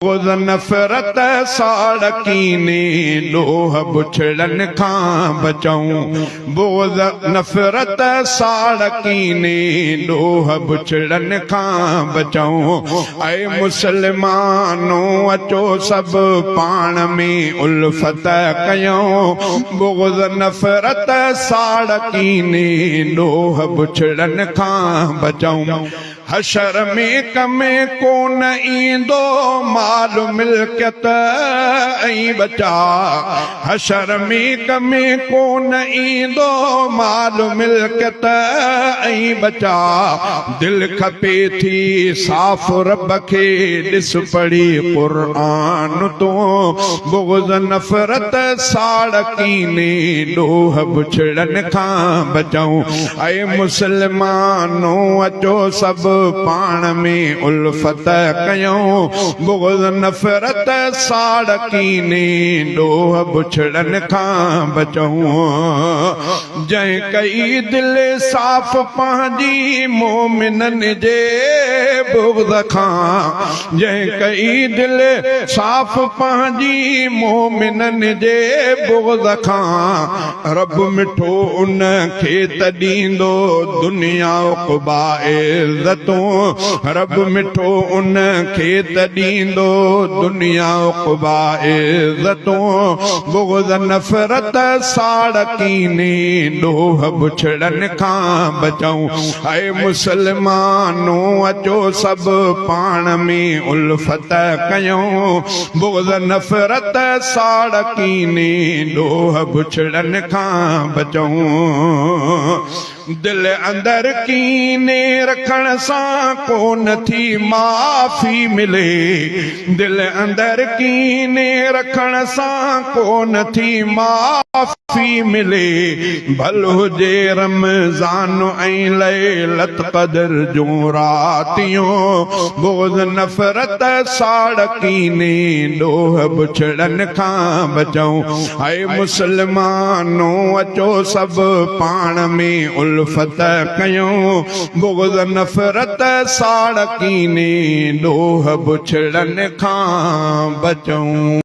بغض نفرت ساڙ ڪيني ڏوهه بڇڙن کان بچئون بغض نفرت ساڙ ڪيني ڏوهه بڇڙن کان بچئون اي مسلمانو اچو سڀ پاڻ ۾ الفت ڪيون بغض نفرت ساڙ ڪيني ڏوهه بڇڙن کان بچئون حشر ۾ ڪم ڪونه ايندو مال ملڪيت ۽ ٻچا حشر ۾ ڪم ڪونه ايندو مال ملڪيت ۽ ٻچا دل کپي ٿي صاف رب کي ڏس پڙهي قرآن تون بغض نفرت ساڙ ڪيني ڏوهه بڇڙن کان بچئون اي مسلمانو اچو سڀ پاڻ ۾ الفت ڪيون بغض نفرت ساڙ ڪيني ڏوهه بڇڙن کان بچون جنهن ڪئي دل صاف پنهنجي مومنن جي بغض کان جنهن ڪئي دل صاف پنهنجي مومنن جي بغض کان رب مٺو ان کي ته ڏيندو دنيا عقبيٰ عزتون رب مٺو ان کي ته ڏيندو دنيا عقبيٰ عزتون بغض نفرت ساڙ ڪيني ڏوهه بڇڙن کان بچئون اي مسلمانو اچو سڀ پاڻ ۾ الفت ڪيون بغض نفرت ساڙ ڪيني ڏوهه بڇڙن کان بچون دل اندر ڪيني رکڻ سان ڪونه ٿي معافي ملي دل اندر ڪيني رکڻ سان ڪونه ٿي معافي ملي ڀل هجي رمضان ۽ ليلت قدر جون راتيون بغض نفرت ساڙ ڪيني ڏوهه بڇڙن کان بچئون اي مسلمانو اچو سڀ پاڻ ۾ الفت ڪيون بغض نفرت ساڙ ڪيني ڏوهه بڇڙن کان بچئون.